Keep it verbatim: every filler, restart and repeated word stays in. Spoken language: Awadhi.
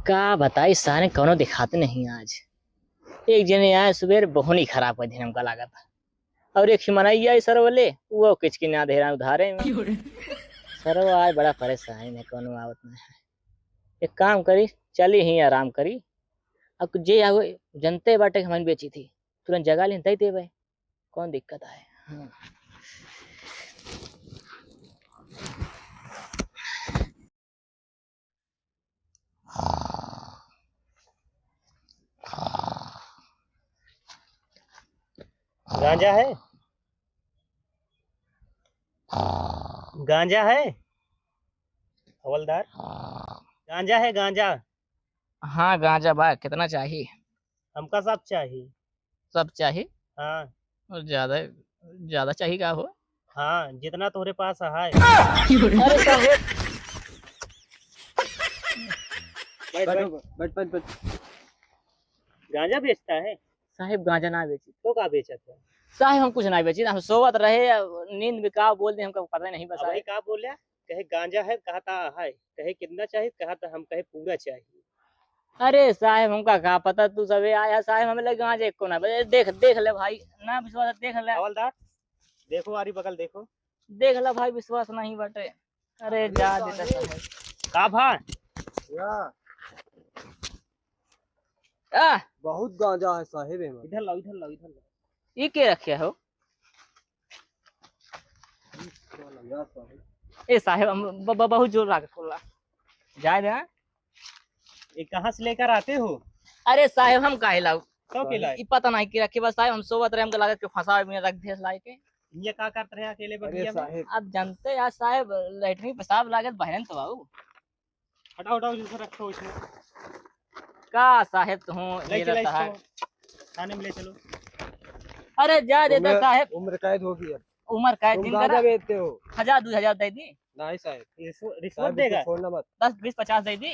का बताई, सारे कौनो दिखाते नहीं आज। एक जने आए सुबेर, बहुनी खराब कर दिन हमका लागत। और एक ही मनई आई सरवले, वो किचकिना दे रहा उधारे में। सरवा आज बड़ा परेशान है, कौनो आवत नहीं है। एक काम करी, चली ही आराम करी। अब जे आवे, जनते बाटे कि हमन बेची थी, तुरंत जगह लेन दे देवे। कौन दिक्कत आए? हाँ। गांजा है? गांजा है? हवलदार, गांजा है, गांजा? हाँ, गांजा बा, कितना चाही? हमका सब चाही। सब चाही? हाँ। और ज्यादा, ज्यादा चाही का हो? हाँ, जितना तोहरे पास है। अरे साहेब। बैठ, बैठ, बैठ। बैठ, बैठ, बैठ। गांजा बेचता है? साहेब, गांजा ना बेची। तो का बेचत है? साहेब, हम कुछ ना बेची, हम सोवत रहे, नींद में का बोल दे, हमका पता ही नहीं बस। अबे का बोला? कहे गांजा है, कहा ता है, कहे कितना चाहिए, कहा ता हम कहे पूरा चाहिए। अरे साहेब, हमका का पता तू सबे आया साहेब, हमें लगे गांजा एको ना बे-, देख, देख ले भाई, ना विश्वास है, देख ले। हवलदार, देखो आरी बगल देखो। देख ले भाई, विश्वास नहीं बाटे। अरे अरे जा देता साहेब। साहेब। का भा? या। आ! बहुत गांजा है साहेब एमे। इधर लाओ, इधर लाओ, इधर लाओ। ई के रखे हो? ए साहेब, हम ब-, ब-, बहुत जोर लागे खोला। जाए दे, हाँ? ये कहाँ से लेकर आते हो? अरे साहेब, हम काहे लाऊ? तो के लाए? ई पता नहीं के रखे बा साहेब, हम सोवत रहे, हमके लागत के फंसावे में रख दे लाई के। ये का करत रहे अकेले अरे बगिया में? साहेब। आप जानते यार साहेब, लैट्रिन पेशाब लागत बहरन तो बाबू। हटाओ, हटाओ, जिसे रखो इसमें। का साहेब तू ले ये चला रहता है। इसको, थाने में ले चलो। अरे जा देता उम्र, साहेब। उम्र कैद होगी अब। उम्र कैद तुम दिन गांजा करा। बेचते हो। हजार, दो हजार दे दी। नहीं साहेब। रिश्व-, रिश्वत साहेब, इसको देगा? छोड़ना मत। दस, बीस, पचास दे दी।